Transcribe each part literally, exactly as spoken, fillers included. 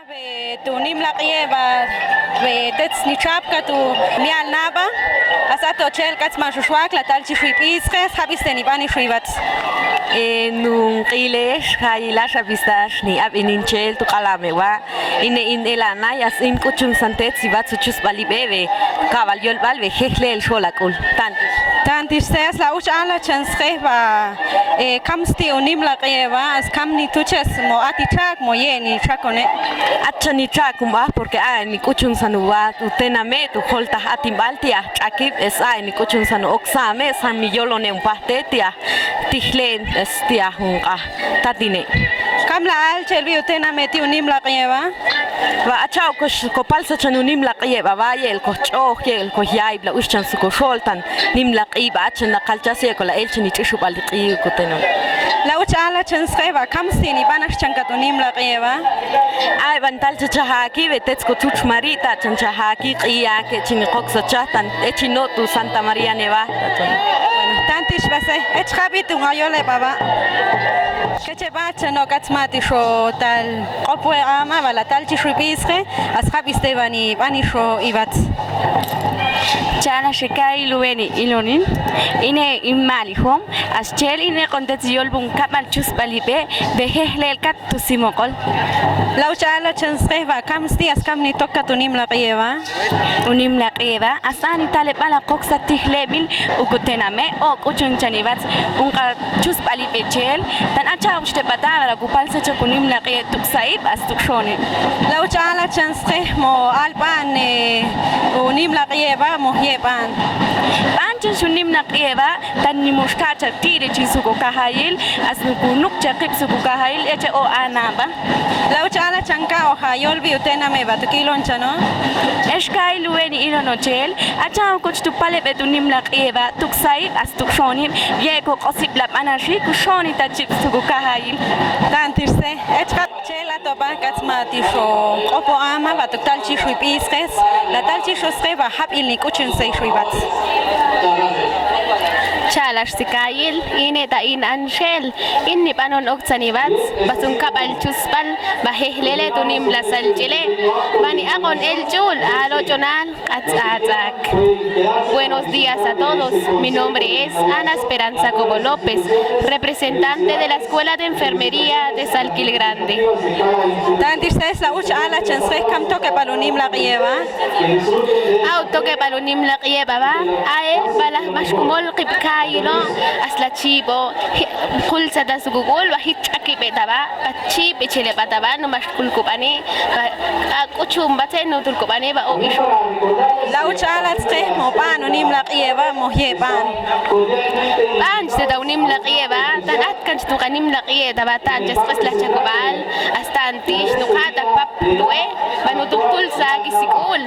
Be tu nimla q'ieba, be tets nichapka tu mial naba, as ato chel kats ma xuxwakla tal chi xuy b'isqe, sxab'is te nib'ani xuy bats. E nun q'ilex, jayila xab'is tax ni ab'inin chel tu q'alame wa, ine in elanay, as in k'uchun sante tsi bats uchus b'ali b'e, be kab'al yol b'al be jejlel xol ak'ul. Tanti. Tanti xse as la uch ala chan sxejba. E, kam sti' unimla q'ieba, as kam nituches mo ati chak mo ye' nichakone. Acha nichak un b'aj, porque a nik'uchun san ubat utename tu joltaj atin b'al ti' aj ch'akib, es a nik'uchun san oksame, san mi yolone un pajte ti' aj tijle, es ti' aj un q'aj tatine. Kam la al chel bi utename ti' unimla q'ieba. Ba acha' kox kopal sachan unimla q'ieba, ba ye'el koj ch'oj, ye'el koj yayb la uch chan su koxol tan nimla q'ieba, achan la qalchas ye'el kola el chan ich'ixub'al q'iib kutenu. La uch ala chan sxejba, kam sti' nib'anax chan kat unimla q'ieba. Ay ban tal chachajaki, be tets ko chuch mari ta chan chajaki q'iya ke chin qok sachaj tan, e chin no tu Santa María neba. Tanti xb'ase, ech jab'it un ayol eba ba. Keche ba chan no kats ma ti xo tal q'opwe ama bala tal chi xuy b'isqe, as jab'is te bani b'ani xo ibats. Chala xekay luweni ilonin, ine in mali jom, as chel ine q'ontet yol bun kab'al chus b'ali b'e, be jejlel kat tu simoqol. La uch ala chan sxejba, kam sti' as kam nitok kat unimla q'ieba. Unimla q'ieba, as a nitaleb'al a qok sa tijlemil ukutename, o k'uchun chan ibats, un q'a chus b'ali b'e chel, tan acha' uch te b'ata bala kupal sachan unimla q'ieb tu ksaib, as tu kxone. La uch ala chan sxej mo al b'an, e, unimla q'ieba, mo ye' b'an. B'an chan xunimla q'ieba, tan ni muxka' cha ti're chin su ko kajayil, as nuku nuk cha qib su ko kajayil, eche o ana ba. La uch ala chan ka oja yol bi utename ba tu kilon chano. Ex kay luweni ilon ochel, acha' koch tu paleb'e tu nimla q'ieba, tu ksaib, as tu kxonib, ye' ko q'osib la b'anaxi, ku xoni ta chib su ko kajayil. Tanti xse, ech jab' Chel ato ba kats ma ti xo q'opo ama ba tu tal chi xuy b'isqes, la tal chi xo sqe ba jab'il nik'uchun se xuy bats. Chalax sikayil, ine ta in anxel, in nib'anon ok tzan ibats, ba sun kab'al chusb'al, ba jejlele tu nimla salch'ile, ba ni aq'on el ch'ul, alo ch'onal. Atz'atz'ak. Buenos días a todos. Mi nombre es Ana Esperanza Cobo López, representante de la Escuela de Enfermería de Salquil Grande. Tanti xses la uch ala chan sqe kam tokeb'al unim la q'ieba. Aw tokeb'al unim la q'ieba ba. Ae bala max kumol qib kayilo. Asla chibo. Qul sata sukukul ba hit ch'akib'e taba. Ba chib' ichile ba taba no max kul kub'ani. Ba k'uchun ba tze' nutul kub'ani ba o ixu. La uch ala tzqe mo b'an unim la q'ieba mo ye' b'an. B'an chte ta unim la q'ieba tan at kan chtu qanim la q'ieba ta ba tan chas q'es la chakub'al. Astan tix nuqa' ta pap lu'e ba nutuk tul sa kisik'ul.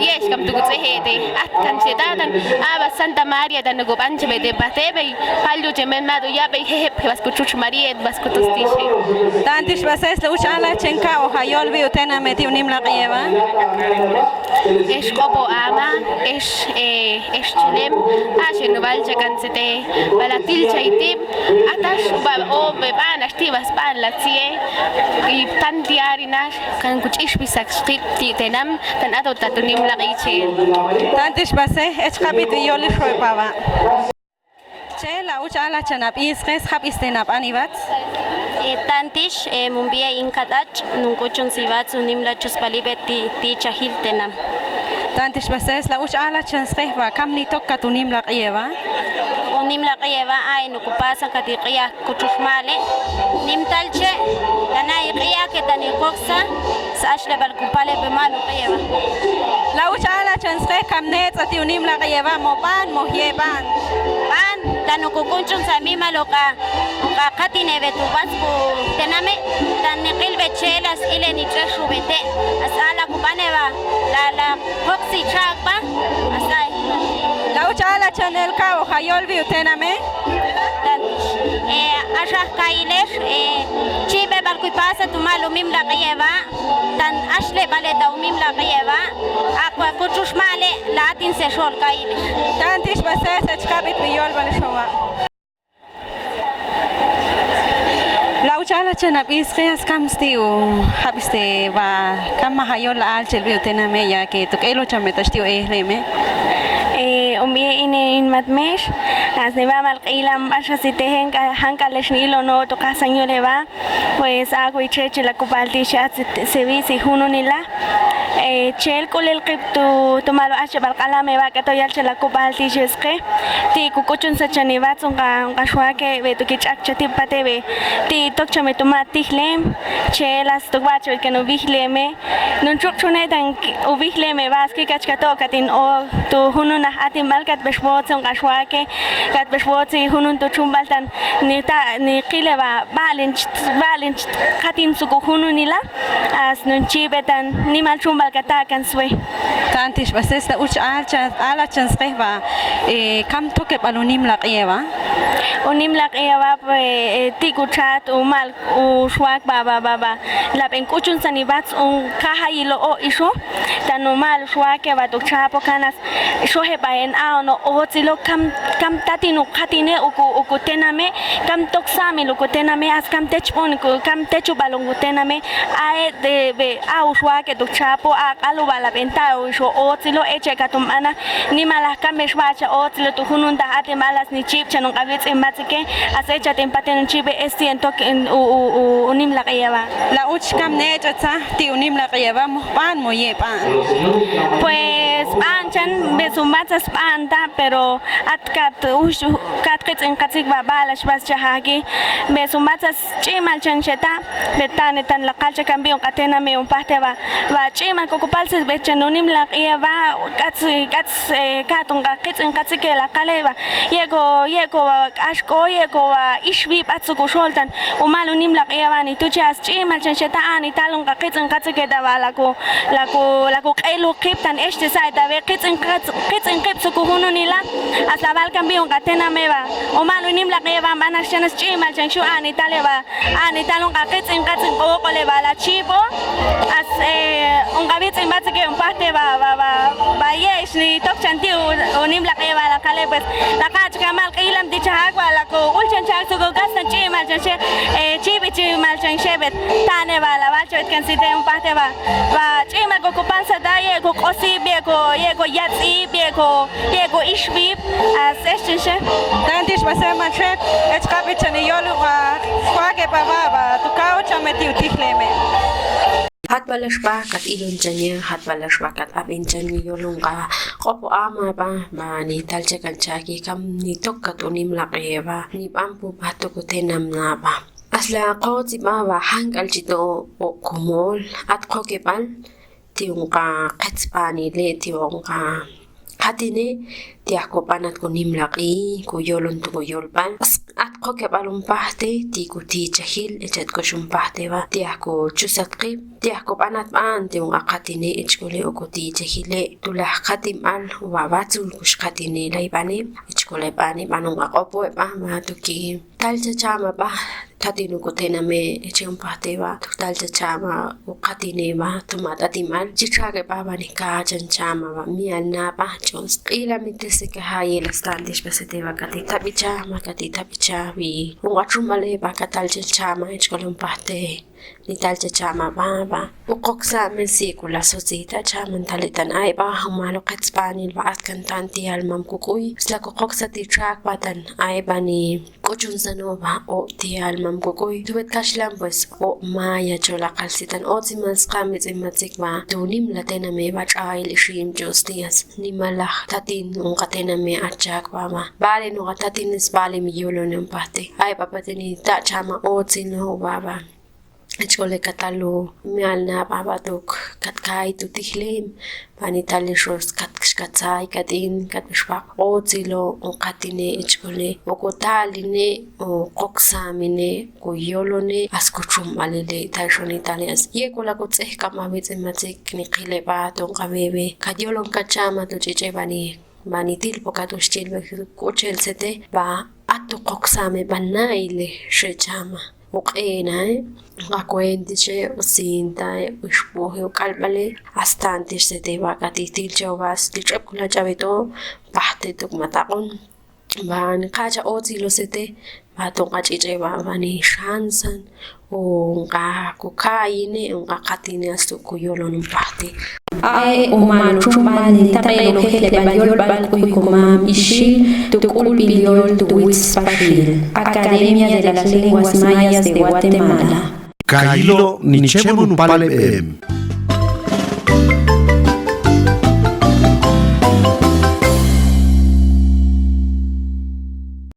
Yex kam tukutz'ejete at kan chte ta tan a ba Santa María tan nukub'an chebete ba te bey. Jal yuchemel matu yab'ey jejeb' jeb'as kuchuch María bas kutustixe. Tanti xb'ases la uch ala chen ka oja yolb'i utenameti unim la q'ieba. Ex q'opo ama ex ex chilem. Axe nub'al chakantzete balatil chaytib'. Atax ub'a o b'eb'an ax tib'as b'an la tzie. Y tanti arinax kan kuch'ixb'i sak xqib' ti' tenam tan ato tatunim la q'ichel. Tanti xb'ase ech jab'it b'i yolix oe paba. Che la uch ala chan ab'isqes jab'is te nab'an ib'ats. Tantix munb'i'e in kat'ach' nunk'uchun sib'ats unim la chusb'alib'e ti' chajil tenam. Tantix b'ases la uch ala chan sqejb'a kam nitok kat unim la q'ieb'a. Unim la q'ieb'a ay nukupasa kat iq'iaj kuchuxmale. Nimtal che tana iq'iaj ke tan iqoksa. Saxleb'al kupale b'emal uq'ieb'a. La uch ala chan sqej kam netz'a ti unim la q'ieb'a mo b'an mo ye' b'an. B'an tan ukuk'un ch'un sa mimal uq'a uq'a qatineb'e tu b'as ku tename' tan niqil b'e chelas ile nich'exub'ete'. As ala kub'aneb'a la la joksi chaq'b'a. As ay. La uch ala chan el ka oja yolb'i utename'. Tan axa kayilex chib'eb'al kuy pasa tumal umim la q'ieb'a. Tan axleb'ale ta umim la q'ieb'a. Akwa kuchuxmale la atin sexol kayil. Tantix b'ases ech kab'it b'i yolb'al xowa. La uch Ala chan ab'ix sqe, as kam sti' u jab' sti' ba, kam ma' ja' yol la alchel b'i u tename', ya que tu k'elo chame ta sti' u ejleme'. Eh, un b'i in, in Matmex, as ni ba mal q'ilam b'axa si te jan k'al, jan k'al ex ni ilo no tu qajsan yul e ba, pues a ku iche che la kub'al ti' xi at se b'i si jununila. Eh, chel k'ulel qib' tu, tu malo axche b'al q'alame ba k'ato yal che la kub'al ti' xi sqe. Ti' ku k'uchun sa chani ba tzun qa, qa xwake be tu kich'ak chati' pate be. Ti' tok chame tu ma' tijlem, chel as tu b'ache kan u bijleme. Nun chuq' chune tan u bijleme ba, as ki kach kato katin o tu jununaj atin b'al kat b'ex b'otzi un qa xwake, kat b'ex b'otzi junun tu chun b'al tan ni ta, ni qile ba, b'alin ch-, b'alin ch-, qatin suku jununila, as nun chi be tan nimal chun b'al kata kan swe. Tan tix b'ases ta uch alcha, ala chan sqe ba, eh, kam toke b'al u nimlaq iye ba. U nimlaq iye ba, pues, eh, ti' ku chat u mal u xwak ba, ba, ba, ba. La b'en k'uchun sani ba tzun kajayilo o ixo. Tan u mal u xwake ba tu chapo kanas. Xoje ba en a o no o tzilo kam, kam tatin u qatine u ku, u ku tename, kam tok samil u ku tename, as kam tech b'on ku, kam tech u b'alon ku tename. A e de be a u xwake tu chapo, a q'al u b'al la b'en ta u ixo o tzilo eche katum b'ana. Nimalaj kam ex b'acha o tzilo tu junun ta atin b'al as ni chib' chan un q'ab'itz'in b'atzike, as echa tin paten un chib' e siento u, u, u, u nimlaq iye ba. La uch kam nech'a tza ti' u nimlaq iye ba, moj b'an mo ye b'an. Pues b'an chan, be sumbatzas b'an ta, pero at kat ux, kat qitz'in qatzik ba b'alax b'as chajaki. Be sumbatzas ch'imal chan xeta, be tane tan la qalcha kan b'i un qa tename un pajte ba, ba ch'imal ko kupaltzis be chan u nimlaq iye ba, k'atz, k'atz, eh, kat un qa qitz'in qatzike la qale ba. Ye ko, ye ko ba k'ax ko, ye ko ba ix b'i b'atzu ku xol tan u mal u nimlaq iye ba ni tu chi as ch'imal chan xeta a ni tal un qa qitz'in qatzike ta ba la ku, la ku, la ku q'elu qib' tan ex te sa' ta be qitz'in qatz-, qitz'in qib' suku jununila. As la b'al kan b'i un qa tename ba u mal u nimlaq iye ba b'anax chan as ch'imal chan xu a ni tal e ba. A ni tal un qa qitz'in qatzin q'oq'ole ba la chibo. As, eh, un qa b'itz'in b'atzike un pajte ba, ba, ba, ba yex ni tok chan ti' u, u nimlaq iye ba la qale, pues, la qach ka mal q'ilam ti' chajak ba la ku ul chan chajak suku kas tan ch'imal chan xe, eh, chibi chimal chan xe bet tane ba la b'al chabet kan site un pajte ba. Ba ch'imal ko kupalsa ta, ye ko q'osib', ye ko, ye ko yatz'ib', ye ko, ye ko ixb'ib', as ex chan xe. Tan tix b'ase man xet, ech qab'i chan iyol uba, xwake ba ba, ba tu kaw chame ti' u tijleme. Jatb'alax ba kat ilon chanye, jatb'alax ba kat ab'in chan iyol un qa q'opo ama ba, ba ni tal che kan chaki kam ni tok kat u nimlaq iye ba, ni b'an pu ba tok u tenam na ba. As la qotz iba ba jan k'al chi to o kumol, at qokeb'al ti' un qa qetz b'anile, ti' un qa qatine, ti' aj ko b'an at ko nimlaq'i, ko yolon tu ko yolb'al. As at qokeb'al un pajte, ti' ko tichajil, ech at ko xun pajte ba, ti' aj ko chusat qib', ti' aj ko b'an at b'an, ti' un qa qatine, ech kole o ko tichajile, tu laj qatinb'al, uba b'atzul ko xqatine, la ib'ane, ech kole b'ane, b'an un qa q'opo, eb'a, ma tu ki Tal cha chama b'a, tatin u kutename, eche un pajte b'a, tu tal cha chama u katine b'a, tu ma tatin b'a, chi chake b'a, b'a ni ka chan chama b'a, mi al na b'a, ch'os. Q'ila mi te se ka jaye la stan tix b'a se te b'a, kati tabi chama, kati tabi chabi. Un achun b'a le b'a, ka tal cha chama, ech kole un pajte. Ni tal cha chama b'a, b'a. U qok sa me si ku la so si ta chama, tali tan ay b'a, juma lo qet spanil b'a, at kan tan ti al mam ku kuy. Sla ku qok sa ti chak b'a tan ay b'a ni. K'uchun sano b'a o ti al mam ku kuy. Tu bet kaxlan, pues, o maya cho la kal si tan o tsi man sqa mi tsi ma tsik b'a. Tu nim la tename b'a ch'ay li xim ch'os ti as. Ni ma la tatin un ka tename a chak b'a b'a. B'a le no ka tatin es b'a le mi yolo ne un pajte. Ay b'a patini ta chama o tsi no b'a b'a. Ech kole ka tal u mi al na b'a b'a tuk kat kay tu tijlim, b'a ni tal li xos kat kxkatzay, kat in, kat b'ix b'a o tsi lo, o katine, ech kole, o ko taline, o qok samine, ko yolone, as ko chum b'a li le, tal xoni tal as. Ye ko la ko ts'ej k'am a mi tsi ma tsik ni qile b'a, ton ka bebe, kat yolon ka chama tu ch'iche b'a ni, b'a ni til po kat u xchil b'a ko chel sete, b'a at tu qok same b'a na ile, xe chama. U q'inae, a kuenti che, u sintae, u xbuji, u k'alb'ale, astan tix se te b'a ka ti til che u b'a, ti ch'ep ku la ch'abe to, pajte tuk ma taq'un. ba nixka' cha otsilosete, ba to nxach'ich'e ba ba nixansan, o nxakukaine, o nxakatine, astu kuyolon npajti. Ae' umaluchunbal nitaq'eloje le ba yolbal k'uy komam ixil, to k'ulb'il yol to witz spaxil. Academia de las Lenguas Mayas de Guatemala. Kayilo nichemon upaleb'em.